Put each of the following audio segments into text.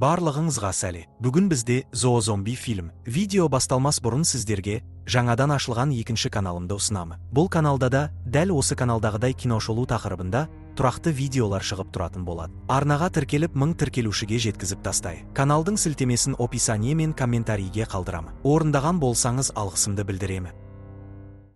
Барлығыңызға сәлем! Бүгін бізде «Зоозомби» фильм. Видео басталмас бұрын сіздерге жаңадан ашылған екінші каналымды ұсынамын. Бұл каналда да дәл осы каналдағыдай киношолу тақырыбында тұрақты видеолар шығып тұратын болады. Арнаға тіркеліп, 1000 тіркелушіге жеткізіп тастай. Каналдың сілтемесін описание мен комментарийге қалдырамын. Орындаған болсаңыз, алғысымды білдіремін.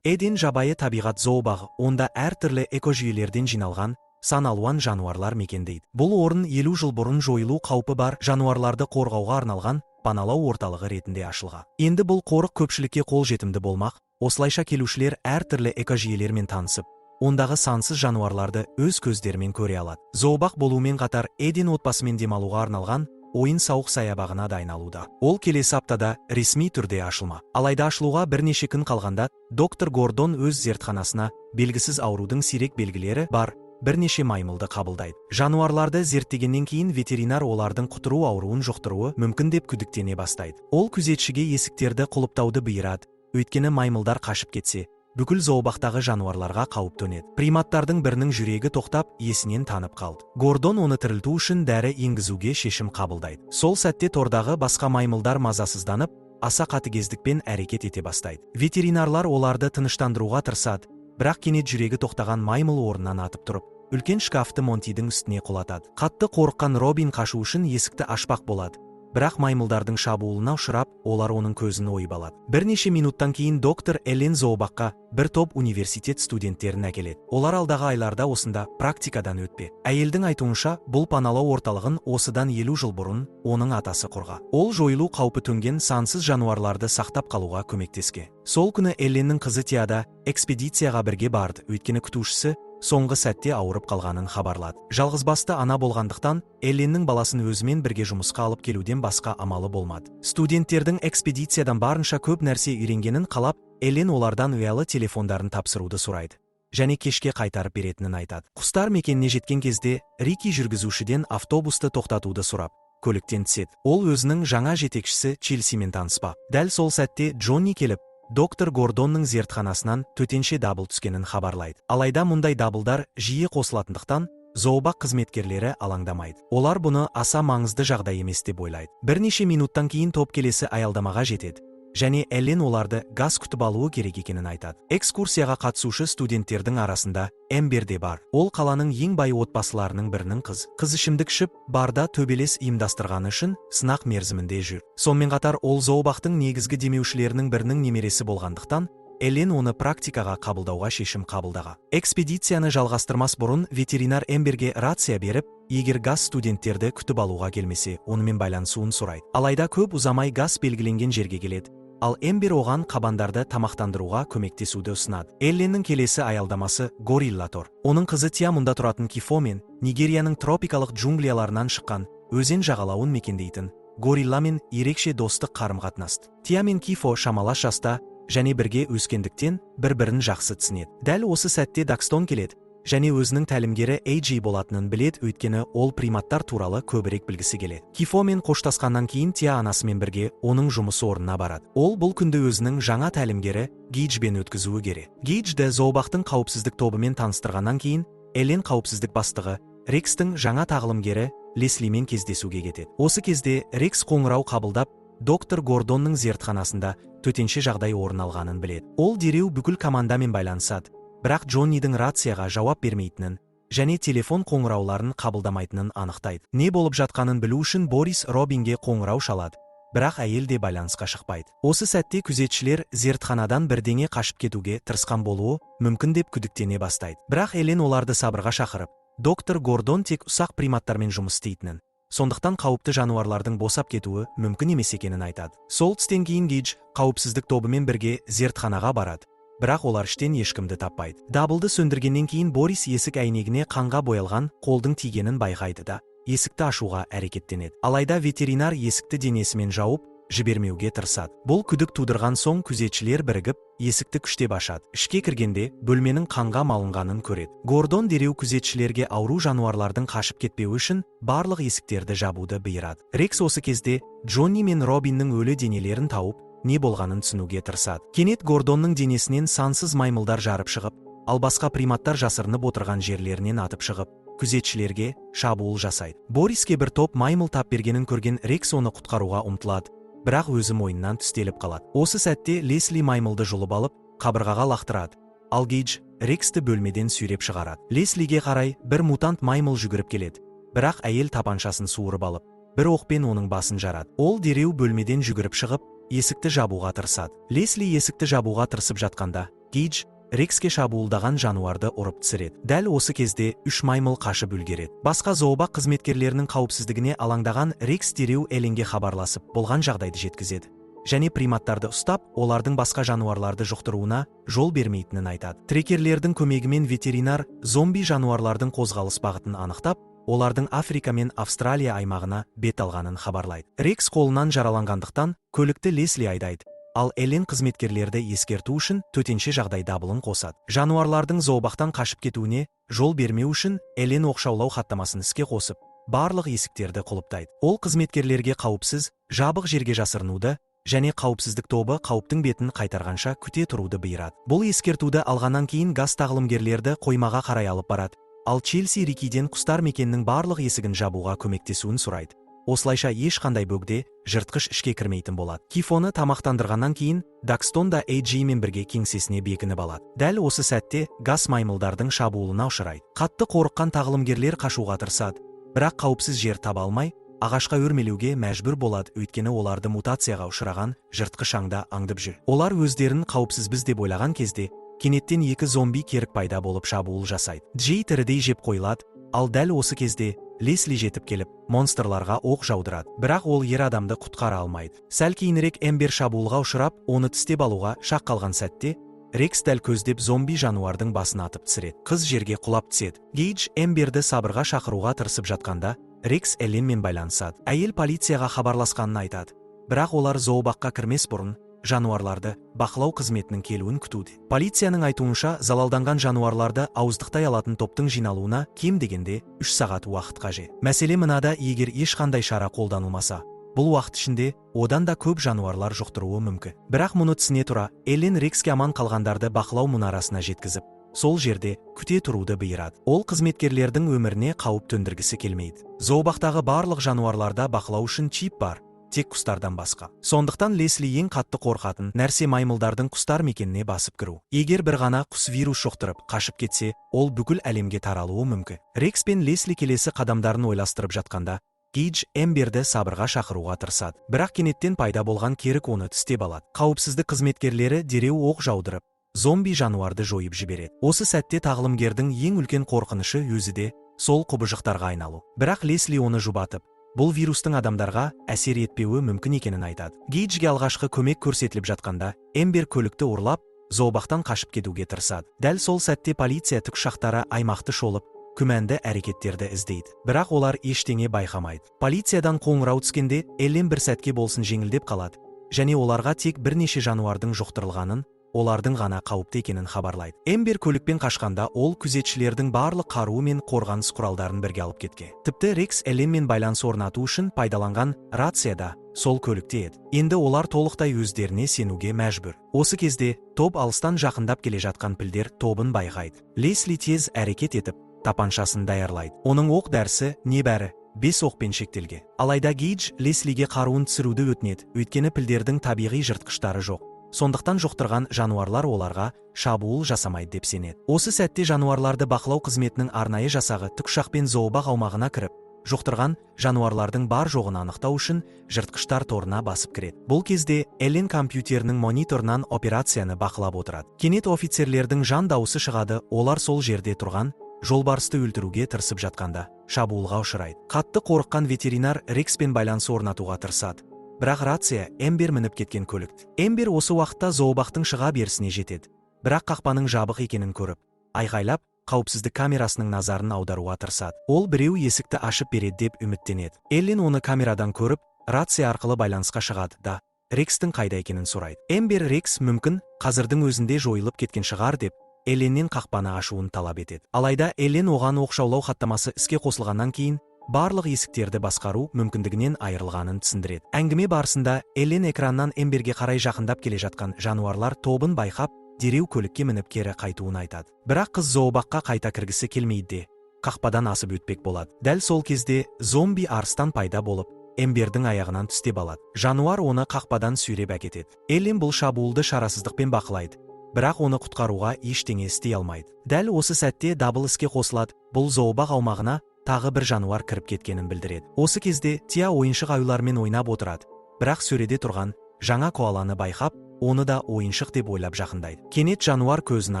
Эден жабайы табиғат зообағы. Онда әртүрлі экожүйелерден жиналған сан алуан жануарлар мекендейді. Бұл орын 50 жыл бұрын жойылу қаупі бар жануарларды қорғауға арналған паналау орталығы ретінде ашылған. Енді бұл қорық көпшілікке қол жетімді болмақ. Осылайша келушілер әртүрлі экожүйелермен танысып, ондағы сансыз жануарларды өз көздерімен көре алады. Зообақ болумен қатар Эден отбасымен демалуға арналған ойын сауық саябағына да айналуда. Ол келесі аптада ресми түрде ашылмақ. Алайда ашылуға бірнеше күн қалғанда доктор Гордон өз зертханасына белгісіз аурудың сирек белгілері бар бірнеше маймылды қабылдайды. Жануарларды зерттегеннен кейін ветеринар олардың құтыру ауруын жұқтыруы мүмкін деп күдіктене бастайды. Ол күзетшіге есіктерді құлыптауды бұйырады, өйткені маймылдар қашып кетсе, бүкіл зообақтағы жануарларға қауіп төнеді. Приматтардың бірінің жүрегі тоқтап, есінен танып қалды. Гордон оны тірілту үшін дәрі енгізуге шешім қабылдайды. Сол сәтте тордағы басқа маймылдар мазасызданып, аса қатыгездікпен әрекет ете бастайды. Ветеринарлар оларды тыныштандыруға тырысады, бірақ кенет жүрегі тоқтаған маймыл орнынан атып тұрып, үлкен шкафты Монтидің үстіне құлатады. Қатты қорыққан Робин қашу үшін есікті ашпақ болады, бірақ маймылдардың шабуылына ұшырап, олар оның көзін ойып алады. Бірнеше минуттан кейін доктор Эллен зообаққа бір топ университет студенттерін әкеледі. Олар алдағы айларда осында практикадан өтпек. Әйелдің айтуынша, бұл паналау орталығын осыдан 50 жыл бұрын оның атасы құрған. Ол жойылу қаупі төнген сансыз жануарларды сақтап қалуға көмектескен. Сол күні Элленнің қызы Тиа да экспедицияға бірге барды, өйткені күтушісі соңғы сәтте ауырып қалғанын хабарлады. Жалғызбасты ана болғандықтан, Элленнің баласын өзімен бірге жұмысқа алып келуден басқа амалы болмады. Студенттердің экспедициядан барынша көп нәрсе үйренгенін қалап, Эллен олардан ұялы телефондарын тапсыруды сұрайды және кешке қайтарып беретінін айтады. Құстар мекеніне жеткен кезде Рики жүргізушіден автобусты тоқтатуды сұрап, көліктен түседі. Ол өзінің жаңа жетекшісі Челсимен таныспақ. Дәл сол сәтте Джонни келіп, доктор Гордонның зертханасынан төтенше дабыл түскенін хабарлайды. Алайда мұндай дабылдар жиі қосылатындықтан, зообақ қызметкерлері алаңдамайды. Олар бұны аса маңызды жағдай емес деп ойлайды. Бірнеше минуттан кейін топ келесі аялдамаға жетеді және Эллен оларды Гас күтіп алуы керек екенін айтады. Экскурсияға қатысушы студенттердің арасында Эмбер де бар. Ол қаланың ең бай отбасыларының бірінің қыз. Қыз ішімдік ішіп, барда төбелес ұйымдастырғаны үшін сынақ мерзімінде жүр. Сонымен қатар ол зообақтың негізгі демеушілерінің бірінің немересі болғандықтан, Эллен оны практикаға қабылдауға шешім қабылдаған. Экспедицияны жалғастырмас бұрын ветеринар Эмберге рация беріп, егер Гас студенттерді күтіп алуға келмесе, онымен байланысуын сұрайды. Алайда көп ұзамай Гас белгіленген жерге келеді. Ал Эмбер оған қабандарды тамақтандыруға көмектесуді ұсынады. Элленнің келесі аялдамасы – гориллатор. Оның қызы Тия мұнда тұратын Кифо мен Нигерияның тропикалық джунглияларынан шыққан, өзен жағалауын мекендейтін горилламен ерекше достық қарым-қатынаста. Тия мен Кифо шамалас жаста және бірге өскендіктен бір-бірін жақсы түсінеді. Дәл осы сәтте Дакстон келеді және өзінің тәлімгері AJ болатынын біледі, өйткені ол приматтар туралы көбірек білгісі келеді. Кифомен қоштасқаннан кейін Тия анасымен бірге оның жұмыс орнына барады. Ол бұл күнді өзінің жаңа тәлімгері Гейджбен өткізуі керек. Гейджді зообақтың қауіпсіздік тобымен таныстырғаннан кейін Эллен қауіпсіздік бастығы Рекстің жаңа тағылымгері Леслимен кездесуге кетеді. Осы кезде Рекс қоңырау қабылдап, доктор Гордонның зертханасында төтенше жағдай орын алғанын біледі. Ол дереу бүкіл командамен байланысады, бірақ Джоннидің рацияға жауап бермейтінін және телефон қоңырауларын қабылдамайтынын анықтайды. Не болып жатқанын білу үшін Борис Робинге қоңырау шалады, бірақ әйел де байланысқа шықпайды. Осы сәтте күзетшілер зертханадан бірдеңе қашып кетуге тырысқан болуы мүмкін деп күдіктене бастайды. Бірақ Элен оларды сабырға шақырып, доктор Гордон тек ұсақ приматтармен жұмыс істейтінін, сондықтан қауіпті жануарлардың босап кетуі мүмкін емес екенін айтады. Сол түстен кейін Гейдж қауіпсіздік тобымен бірге зертханаға барады, бірақ олар іштен ешкімді таппайды. Дабылды сөндіргеннен кейін Борис есік әйнегіне қанға боялған қолдың тигенін байқайды да, есікті ашуға әрекеттенеді. Алайда ветеринар есікті денесімен жауып, жібермеуге тырысады. Бұл күдік тудырған соң күзетшілер бірігіп, есікті күштеп ашады. Ішке кіргенде бөлменің қанға малынғанын көреді. Гордон дереу күзетшілерге ауру жануарлардың қашып кетпеуі үшін барлық есіктерді жабуды бұйырады. Рекс осы кезде Джонни мен Робиннің өлі денелерін тауып, не болғанын түсінуге тырысады. Кенет Гордонның денесінен сансыз маймылдар жарып шығып, ал басқа приматтар жасырынып отырған жерлерінен атып шығып, күзетшілерге шабуыл жасайды. Бориске бір топ маймыл тап бергенін көрген Рекс оны құтқаруға ұмтылады, бірақ өзі мойнынан тістеліп қалады. Осы сәтте Лесли маймылды жұлып алып, қабырғаға лақтырады. Ал Гейдж Рексті бөлмеден сүйреп шығарады. Леслиге қарай бір мутант маймыл жүгіріп келеді. Бірақ әйел тапаншасын суырып алып, бір оқпен оның басын жарады. Ол дереу бөлмеден жүгіріп шығып, есікті жабуға тырысады. Лесли есікті жабуға тырысып жатқанда, Гейдж Рекске шабуылдаған жануарды ұрып түсіреді. Дәл осы кезде үш маймыл қашып үлгереді. Басқа зообақ қызметкерлерінің қауіпсіздігіне алаңдаған Рекс дереу Эленге хабарласып, болған жағдайды жеткізеді. Және приматтарды ұстап, олардың басқа жануарларды жұқтыруына жол бермейтінін айтады. Трекерлердің көмегімен ветеринар зомби жануарлардың қозғалыс бағытын анықтап, олардың Африка мен Австралия аймағына бет алғанын хабарлайды. Рекс қолынан жараланғандықтан көлікті Лесли айдайды, ал Элен қызметкерлерді ескерту үшін төтенше жағдай дабылын қосады. Жануарлардың зообақтан қашып кетуіне жол бермеу үшін Элен оқшаулау хаттамасын іске қосып, барлық есіктерді құлыптайды. Ол қызметкерлерге қауіпсіз, жабық жерге жасырынуды және қауіпсіздік тобы қауіптің бетін қайтарғанша күте тұруды бұйырады. Бұл ескертуді алғаннан кейін Газ тағылымгерлерді қоймаға қарай алып барады, ал Челси Рикиден құстар мекенінің барлық есігін жабуға көмектесуін сұрайды. Осылайша ешқандай бөгде жыртқыш ішке кірмейтін болады. Кифоны тамақтандырғаннан кейін Дакстон да AJ мен бірге кеңсесіне бекініп алады. Дәл осы сәтте Газ маймылдардың шабуылына ұшырайды. Қатты қорыққан тағылымгерлер қашуға тырысады, бірақ қауіпсіз жер таба алмай, ағашқа өрмелеуге мәжбүр болады, өйткені оларды мутацияға ұшыраған жыртқыш аңда аңдып жүр. Олар өздерін қауіпсізбіз деп ойлаған кезде кенеттен екі зомби керік пайда болып шабуыл жасайды. Джей тірідей жеп қойылады, ал дәл осы кезде Лесли жетіп келіп, монстрларға оқ жаудырады. Бірақ ол ер адамды құтқара алмайды. Сәл кейінірек Эмбер шабуылға ұшырап, оны тістеп алуға шақ қалған сәтте Рекс дәл көздеп зомби жануардың басын атып түсіреді. Қыз жерге құлап түседі. Гейдж Эмберді сабырға шақыруға тырысып жатқанда, Рекс Элленмен байланысады. Әйел полицияға хабарласқанын айтады. Бірақ олар зообаққа кірмес бұрын жануарларды бақылау қызметінің келуін күтуде. Полицияның айтуынша, залалданған жануарларды ауыздықтай алатын топтың жиналуына кем дегенде 3 сағат уақыт қажет. Мәселе мынада, егер ешқандай шара қолданылмаса, бұл уақыт ішінде одан да көп жануарлар жұқтыруы мүмкін. Бірақ мұны түсіне тұра, Эллен Рекске аман қалғандарды бақылау мұнарасына жеткізіп, сол жерде күте тұруды бұйырады. Ол қызметкерлердің өміріне қауіп төндіргісі келмейді. Зообақтағы барлық жануарларда бақылау үшін чип бар, тек құстардан басқа. Сондықтан Лесли ең қатты қорқатын нәрсе маймылдардың құстар мекеніне басып кіру. Егер бір ғана құс вирус жұқтырып қашып кетсе, ол бүкіл әлемге таралуы мүмкін. Рекс пен Лесли келесі қадамдарын ойластырып жатқанда, Гейдж Эмберді сабырға шақыруға тырысады. Бірақ кенеттен пайда болған керік оны тістеп алады. Қауіпсіздік қызметкерлері дереу оқ жаудырып, зомби жануарды жойып жібереді. Осы сәтте тағылымгердің ең үлкен қорқынышы өзі де сол құбыжықтарға айналу. Бірақ Лесли оны жұбатып, бұл вирустың адамдарға әсер етпеуі мүмкін екенін айтады. Гейджге алғашқы көмек көрсетіліп жатқанда, Эмбер көлікті ұрлап, зообақтан қашып кетуге тырысады. Дәл сол сәтте полиция тікұшақтары аймақты шолып, күмәнді әрекеттерді іздейді. Бірақ олар ештеңе байқамайды. Полициядан қоңырау түскенде Эллен бір сәтке болсын жеңілдеп қалады және оларға тек бірнеше жануардың жұқтырылғанын, олардың ғана қауіпті екенін хабарлайды. Эмбер көлікпен қашқанда ол күзетшілердің барлық қаруы мен қорғаныс құралдарын бірге алып кеткен. Тіпті Рекс Элленмен байланыс орнату үшін пайдаланған рацияда сол көлікте еді. Енді олар толықтай өздеріне сенуге мәжбүр. Осы кезде топ алыстан жақындап келе жатқан пілдер тобын байқайды. Лесли тез әрекет етіп, тапаншасын даярлайды. Оның оқ дәрісі небәрі 5 оқпен шектелген. Алайда Гейдж Леслиге қаруын түсіруді өтінеді, өйткені пілдердің табиғи жыртқыштары жоқ. Сондықтан жұқтырған жануарлар оларға шабуыл жасамайды деп сенеді. Осы сәтте жануарларды бақылау қызметінің арнайы жасағы тікұшақпен зообақ аумағына кіріп, жұқтырған жануарлардың бар жоғын анықтау үшін жыртқыштар торына басып кіреді. Бұл кезде Эллен компьютерінің мониторынан операцияны бақылап отырады. Кенет офицерлердің жан дауысы шығады, олар сол жерде тұрған жолбарысты өлтіруге тырысып жатқанда шабуылға ұшырайды. Қатты қорыққан ветеринар Рекспен байланыс орнатуға тырысады. Бірақ рация Эмбер мініп кеткен көлікті. Эмбер осы уақытта зообақтың шыға берісіне жетеді. Бірақ қақпаның жабық екенін көріп, айғайлап, қауіпсіздік камерасының назарын аударуға тырысады. Ол біреу есікті ашып береді деп үміттенеді. Эллен оны камерадан көріп, рация арқылы байланысқа шығады да, Рекстің қайда екенін сұрайды. Эмбер Рекс мүмкін қазірдің өзінде жойылып кеткен шығар деп, Элленнен қақпаны ашуын талап етеді. Алайда Эллен оған оқшаулау хаттамасы іске қосылғаннан кейін барлық есіктерді басқару мүмкіндігінен айырылғанын түсіндіреді. Әңгіме барысында Эллен экраннан Эмберге қарай жақындап келе жатқан жануарлар тобын байқап, дереу көлікке мініп кері қайтуын айтады. Бірақ қыз зообаққа қайта кіргісі келмейді де, қақпадан асып өтпек болады. Дәл сол кезде зомби арыстан пайда болып, Эмбердің аяғынан тістеп алады. Жануар оны қақпадан сүйреп әкетеді. Эллен бұл шабуылды шарасыздықпен бақылайды, бірақ оны құтқаруға ештеңе істей алмайды. Дәл осы сәтте дабыл іске қосылады. Бұл зообақ аумағына тағы бір жануар кіріп кеткенін білдіреді. Осы кезде Тия ойыншық аюлармен ойнап отырады, бірақ сөреде тұрған жаңа коаланы байқап, оны да ойыншық деп ойлап жақындайды. Кенет жануар көзін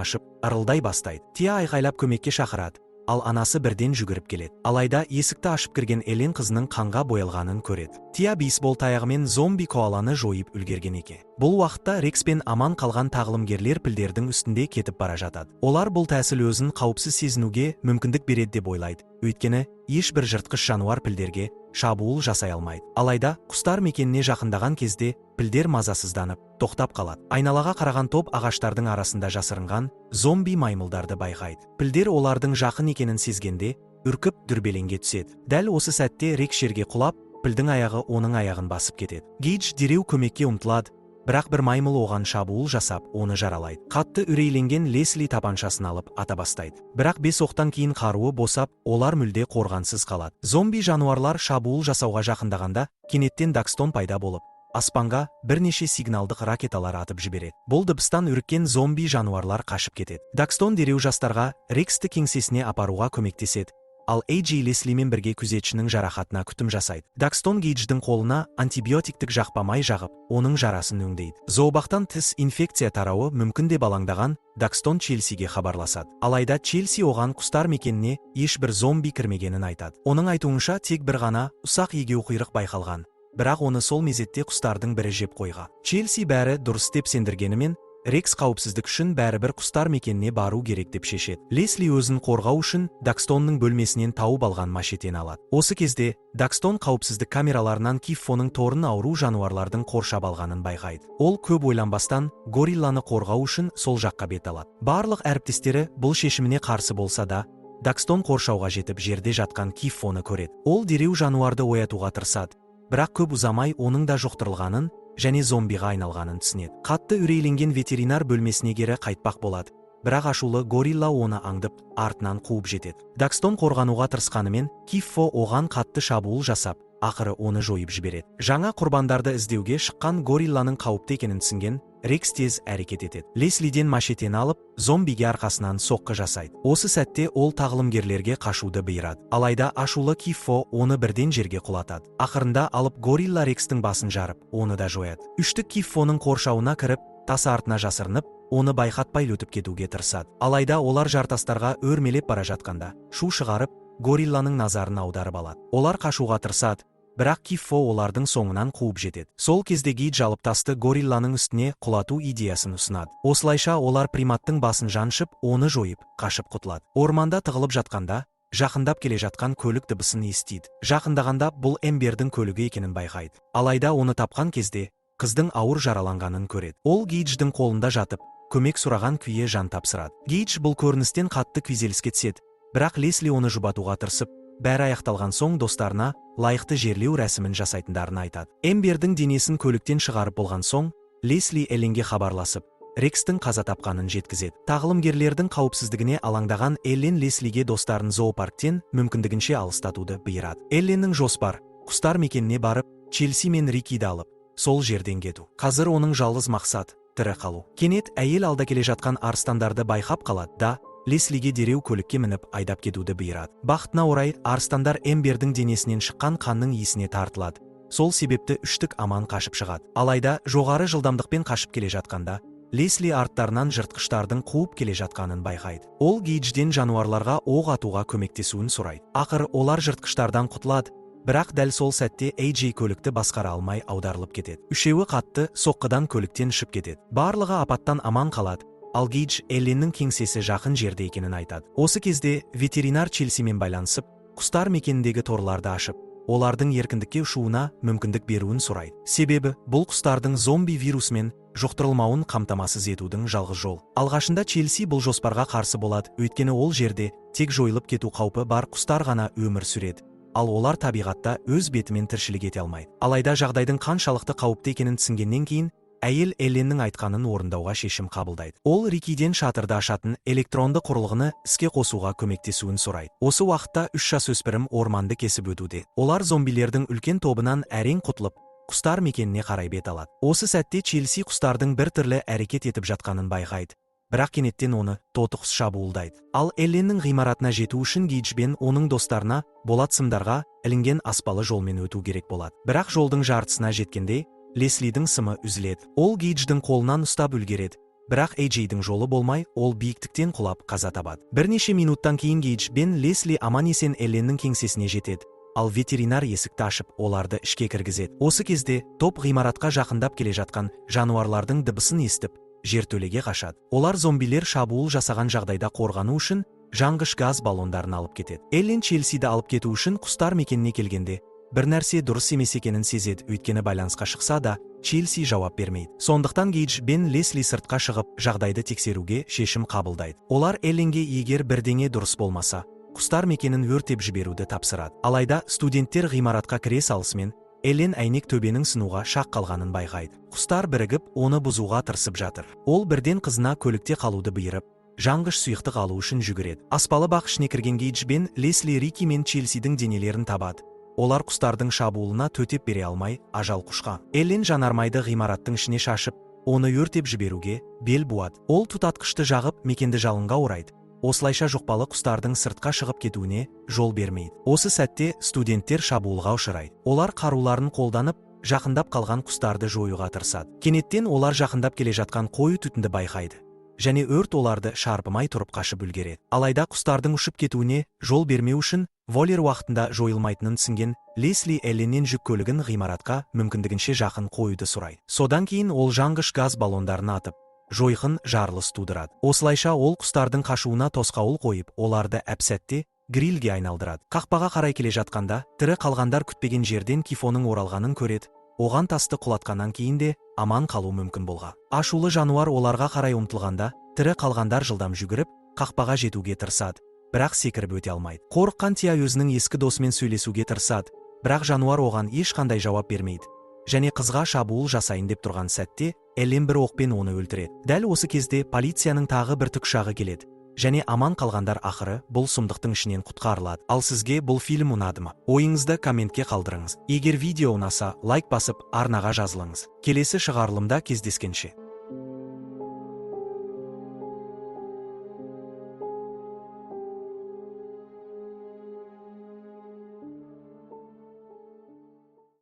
ашып, ырылдай бастайды. Тия айқайлап көмекке шақырады, ал анасы бірден жүгіріп келеді. Алайда есікті ашып кірген Элен қызының қанға боялғанын көреді. Тия бейсбол таяғымен зомби коаланы жойып үлгерген екен. Бұл уақытта Рекспен аман қалған тағылымгерлер пілдердің үстінде кетіп бара жатады. Олар бұл тәсіл өзін қауіпсіз сезінуге мүмкіндік береді деп ойлайды. Өйткені ешбір жыртқыш жануар пілдерге шабуыл жасай алмайды. Алайда құстар мекеніне жақындаған кезде пілдер мазасызданып, тоқтап қалады. Айналаға қараған топ ағаштардың арасында жасырынған зомби маймылдарды байқайды. Пілдер олардың жақын екенін сезгенде үркіп дүрбелеңге түседі. Дәл осы сәтте Рекс жерге құлап, пілдің аяғы оның аяғын басып кетеді. Гейдж дереу көмекке ұмтылады, бірақ бір маймыл оған шабуыл жасап, оны жаралайды. Қатты үрейленген Лесли тапаншасын алып ата бастайды. Бірақ 5 оқтан кейін қаруы босап, олар мүлде қорғансыз қалады. Зомби жануарлар шабуыл жасауға жақындағанда, кенеттен Дакстон пайда болып, аспанға бірнеше сигналдық ракеталар атып жібереді. Бұл дыбыстан үріккен зомби жануарлар қашып кетеді. Дакстон дереу жастарға Рексті кеңсесіне апаруға көмектеседі, ал AJ Леслимен бірге күзетшінің жарақатына күтім жасайды. Дакстон Гейдждің қолына антибиотиктік жақпа май жағып, оның жарасын өңдейді. Зообақтан тыс инфекция тарауы мүмкін деп алаңдаған Дакстон Челсиге хабарласады. Алайда Челси оған құстар мекеніне ешбір зомби кірмегенін айтады. Оның айтуынша, тек бір ғана ұсақ егеуқұйрық байқалған, бірақ оны сол мезетте құстардың бірі жеп қойған. Челси бәрі дұрыс деп сендіргенімен, Рекс қауіпсіздік үшін бәрібір құстар мекеніне бару керек деп шешеді. Лесли өзін қорғау үшін Дакстонның бөлмесінен тауып алған машетені алады. Осы кезде Дакстон қауіпсіздік камераларынан Киффоның торын ауру жануарлардың қоршап алғанын байқайды. Ол көп ойланбастан горилланы қорғау үшін сол жаққа бет алады. Барлық әріптестері бұл шешіміне қарсы болса да, Дакстон қоршауға жетіп жерде жатқан Киффоны көреді. Ол дереу жануарды оятуға тырысады, бірақ көп ұзамай оның да жұқтырылғанын және зомбиға айналғанын түсінеді. Қатты үрейленген ветеринар бөлмесіне кері қайтпақ болады, бірақ ашулы горилла оны аңдып, артынан қуып жетеді. Дакстон қорғануға тырысқанымен, Киффо оған қатты шабуыл жасап, ақыры оны жойып жібереді. Жаңа құрбандарды іздеуге шыққан горилланың қауіпті екенін түсінген Рекс тез әрекет етеді. Леслиден машетені алып, зомбиге арқасынан соққы жасайды. Осы сәтте ол тағылымгерлерге қашуды бұйырады. Алайда ашулы Киффо оны бірден жерге құлатады. Ақырында алып горилла Рекстің басын жарып, оны да жояды. Үштік Киффоның қоршауына кіріп, тас артына жасырынып, оны байқатпай өтіп кетуге тырысады. Алайда олар жартастарға өрмелеп бара жатқанда, шу шығарып, горилланың назарын аударып алады. Олар қашуға тырысады, бірақ Киффо олардың соңынан қуып жетеді. Сол кезде Гейдж алып тасты горилланың үстіне құлату идеясын ұсынады. Осылайша олар приматтың басын жаншып, оны жойып, қашып құтылады. Орманда тығылып жатқанда, жақындап келе жатқан көлік дыбысын естиді. Жақындағанда бұл Эмбердің көлігі екенін байқайды. Алайда оны тапқан кезде қыздың ауыр жараланғанын көреді. Ол Гейдждің қолында жатып, көмек сұраған күйе жан тапсырады. Гейдж бұл көріністен қатты күйзеліске түседі, бірақ Лесли оны жұбатуға тырысып, бәрі аяқталған соң достарына лайықты жерлеу рәсімін жасайтындарын айтады. Эмбердің денесін көліктен шығарып болған соң, Лесли Элленге хабарласып, Рекстің қаза тапқанын жеткізеді. Тағылымгерлердің қауіпсіздігіне алаңдаған Эллен Леслиге достарын зоопарктен мүмкіндігінше алыстатуды бұйырады. Элленнің жоспар, құстар мекеніне барып, Челси мен Рикиді алып, сол жерден кету. Қазір оның жалғыз мақсат тірі қалу. Кенет әйел алда келе жатқан арыстандарды байқап қалады да, Леслиге дереу көлікке мініп айдап кетуді бұйырады. Бақытына орай арыстандар Эмбердің денесінен шыққан қанның иісіне тартылады. Сол себепті үштік аман қашып шығады. Алайда жоғары жылдамдықпен қашып келе жатқанда, Лесли арттарынан жыртқыштардың қуып келе жатқанын байқайды. Ол Гейджден жануарларға оқ атуға көмектесуін сұрайды. Ақыры олар жыртқыштардан құтылады, бірақ дәл сол сәтте AJ көлікті басқара алмай аударылып кетеді. Үшеуі қатты соққыдан көліктен ұшып кетеді. Барлығы апаттан аман қалады. Ал Гейдж Элленнің кеңсесі жақын жерде екенін айтады. Осы кезде ветеринар Челсимен байланысып, құстар мекеніндегі торларды ашып, олардың еркіндікке ұшуына мүмкіндік беруін сұрайды. Себебі бұл құстардың зомби вирусымен жұқтырылмауын қамтамасыз етудің жалғыз жол. Алғашында Челси бұл жоспарға қарсы болады, өйткені ол жерде тек жойылып кету қаупі бар құстар ғана өмір сүреді. Ал олар табиғатта өз бетімен тіршілік ете алмайды. Алайда жағдайдың қаншалықты қауіпті екенін түсінгеннен кейін Әйел Элленнің айтқанын орындауға шешім қабылдайды. Ол Рикиден шатырды ашатын электронды құрылғыны іске қосуға көмектесуін сұрайды. Осы уақытта үш жасөспірім орманды кесіп өтуде. Олар зомбилердің үлкен тобынан әрең құтылып, құстар мекеніне қарай бет алады. Осы сәтте Челси құстардың бір түрлі әрекет етіп жатқанын байқайды. Бірақ кенеттен оны тотықұс шабуылдайды. Ал Элленнің ғимаратына жету үшін Гейдж бен оның достарына болат сымдарға ілінген аспалы жолмен өту керек болады. Бірақ жолдың жартысына жеткенде Леслидің сымы үзіледі. Ол Гейдждің қолынан ұстап үлгереді. Бірақ AJ-дің жолы болмай, ол биіктіктен құлап қаза табады. Бірнеше минуттан кейін Гейдж бен Лесли аман-есен Элленнің кеңсесіне жетеді. Ал ветеринар есікті ашып, оларды ішке кіргізеді. Осы кезде топ ғимаратқа жақындап келе жатқан жануарлардың дыбысын естіп, жертөлеге қашады. Олар зомбилер шабуыл жасаған жағдайда қорғану үшін жанғыш газ баллондарын алып кетеді. Эллен Челсиді алып кету үшін құстар мекеніне келгенде, бір нәрсе дұрыс емес екенін сезеді, өйткені байланысқа шықса да, Челси жауап бермейді. Сондықтан Гейдж бен Лесли сыртқа шығып, жағдайды тексеруге шешім қабылдайды. Олар Элленге егер бірдеңе дұрыс болмаса, құстар мекенін өртеп жіберуді тапсырады. Алайда студенттер ғимаратқа кіре салысымен, Эллен әйнек төбенің сынуға шақ қалғанын байқайды. Құстар бірігіп, оны бұзуға тырысып жатыр. Ол бірден қызына көлікте қалуды бұйырып, жанғыш сұйықтық алу үшін жүгіреді. Аспалы бақ ішіне кірген Гейдж бен Лесли Рики мен Челсидің денелерін табады. Олар құстардың шабуылына төтеп бере алмай, ажал құшқан. Эллен жанармайды ғимараттың ішіне шашып, оны өртеп жіберуге бел буады. Ол тұтатқышты жағып, мекенді жалынға орайды. Осылайша жұқпалы құстардың сыртқа шығып кетуіне жол бермейді. Осы сәтте студенттер шабуылға ұшырайды. Олар қаруларын қолданып, жақындап қалған құстарды жоюға тырысады. Кенеттен олар жақындап келе жатқан қою түтінді байқайды. Және өрт оларды шарпымай тұрып қашып үлгереді. Алайда құстардың ұшып кетуіне жол бермеу үшін вольер уақытында жойылмайтынын түсінген Лесли Элленнен жүк көлігін ғимаратқа мүмкіндігінше жақын қоюды сұрайды. Содан кейін ол жанғыш газ баллондарын атып, жойқын жарылыс тудырады. Осылайша ол құстардың қашуына тосқауыл қойып, оларды әп-сәтте грильге айналдырады. Қақпаға қарай келе жатқанда, тірі қалғандар күтпеген жерден Кифоның оралғанын көреді. Оған тасты құлатқаннан кейін де аман қалу мүмкін болған. Ашулы жануар оларға қарай ұмтылғанда, тірі қалғандар жылдам жүгіріп, қақпаға жетуге тырысады, бірақ секіріп өте алмайды. Қорыққан Тия өзінің ескі досымен сөйлесуге тырысады, бірақ жануар оған ешқандай жауап бермейді. Және қызға шабуыл жасайын деп тұрған сәтте, Эллен бір оқпен оны өлтіреді. Дәл осы кезде полицияның тағы бір тікұшағы келеді. Және аман қалғандар ақыры бұл сұмдықтың ішінен құтқарылады. Ал сізге бұл фильм ұнады ма? Ойыңызды комментке қалдырыңыз. Егер видео ұнаса, лайк басып, арнаға жазылыңыз. Келесі шығарылымда кездескенше.